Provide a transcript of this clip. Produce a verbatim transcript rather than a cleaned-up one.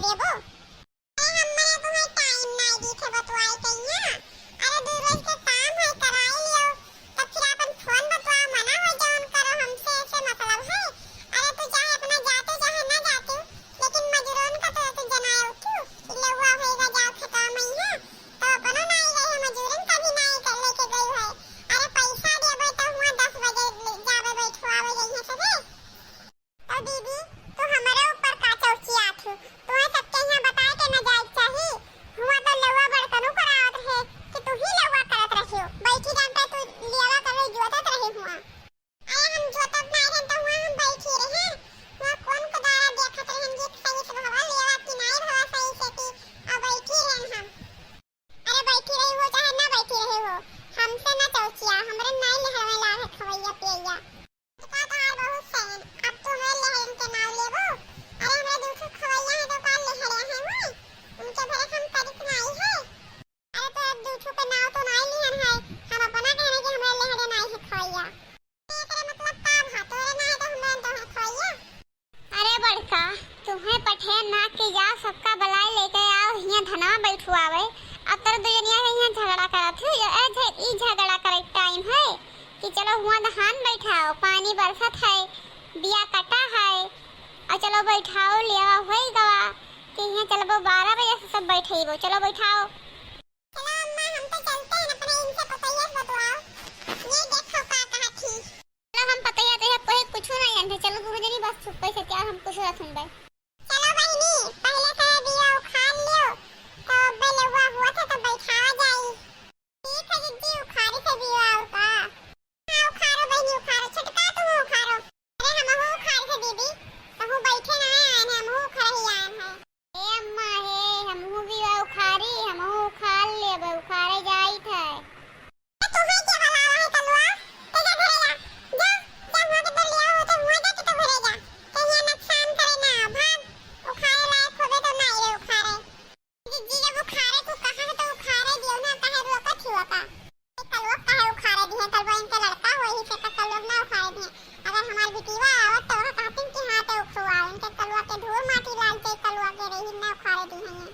देबो। अरे, हमरे तुम्हें टाइम नाई दिखे बतवाए कहिया। अरे, दू रोज के काम है, कराई लियो। तब फिर अपन फोन बतवा, मना हो जौन करो, हमसे ऐसे मतलब है। अरे, तू चाहे अपना जाते, चाहे ना जाते, लेकिन मजूरन का तो तू जनायो क्यों? कि लेवा होएगा, जाओ खेतवा में है, तो अपनो नाई रहे, मजूरन का भी नाई कर लेके गई है। अरे, पैसा देबे तो हुआ दस बजे ले जावे, बैठवावे जइहे सके। तो दीदी, तू हमरे ऊपर का चौचियात हू? तोहे सबके यहाँ बताए के न जाए के चाही। हुआ तो लेवा बड़कनू करावत रहे कि तू ही लेवा करत रहियो। बैठी डंटा तू लेवा करे जोतत रही हुआ। अरे हम जोतत नाई रहन तो हुआ हम बैठी रहे। हुआ कौन कुदारा देखत रहन कि सही से भवा लेवा कि नाई भवा सही से कि अब बैठी रहन हम। अरे बैठी रही हो चाहे ना बैठी रही हो, हमसे ना चौचिया, हमरे नाई लहरवे लाग है खवैया पियैया। का तोहार बहुत सही, अब तू हमरे लहरन के नाव लेबो? अरे हमरे दू ठो खवैया है तो का लहरे है हुए? उनके भरे हम करित नाई है। अरे तो अब दू ठो के नाव तो नाई लिहन है, हम अपना कहने के हमरे लहरे नाई है खवैया। एकरे मतलब का भा? तोरे नाई तो हमरे तो है खवैया। अरे बड़का, तुम्हें पठे ना के जाओ, सबका बुलाए लेके आओ, हियां धनवा बैठुआवे। अब तोर दुजनिया के हियां झगड़ा करत हो, यो ए झ-, ई झगड़ा करे टाइम है कि चलो हुआं धान बैठाओ, पानी बरसत है, बिया कटा है, और चलो बैठाओ, लेवा होई गवा कि हियां चलबो बारह बजे से सब बैठेबो, चलो बैठाओ। चलो अम्मा, हम तो चलते हैं अपने इनसे पतैया से बतवाओ। ये देखो का कहा थी। चलो हम पतैया तो है, कोई कुछ नहीं जानते। चलो गुरुजनी बस चुप से क्या हम कुछ ना सुनबे। चलो बहिनी, पहले से बिया उखाड़ लियो, तो बेलवा हुआ था तो बैठावा जाई। ठीक है जिज्जी, उखाड़ी से बिया और का। हाँ, उखाड़ो बहिनी, उखाड़ो। छोटका, तू उखाड़ो। अरे, हमहू उखाड़ के दीदी, कहूँ बैठे ना आए हैं, हमहू उखाड़ ही आए हैं। ए अम्मा हे, हमहू भी उखाड़ी, हमहू उखाड़ लेबे, उखाड़े जाइत है। ए, तुम्हें क्या बुला रहा है कलुआ? ते जा घरे जा। जा, जा वहाँ के डर लिया हो तो वहाँ जाके तो घरे जा। ते यहाँ नुकसान करे ना, भाग। उखाड़े लायक होबे तो ना रे उखाड़े। जिज्जी, जब उखाड़े को कहा है तो उखाड़े दियो ना, काहे रोकत हुआ का? ए, कलुआ काहे उखाड़े दिहे? कलुआ इनके लड़का होई, से का कलुआ ना उखाड़े दिहे। अगर हमार बिटिया आवत तो वह कहतिन कि हाँ ते उखवाओ, इनके कलुआ के धूल माटी लाग जाए, कलुआ के रही ना उखाड़े दिहे।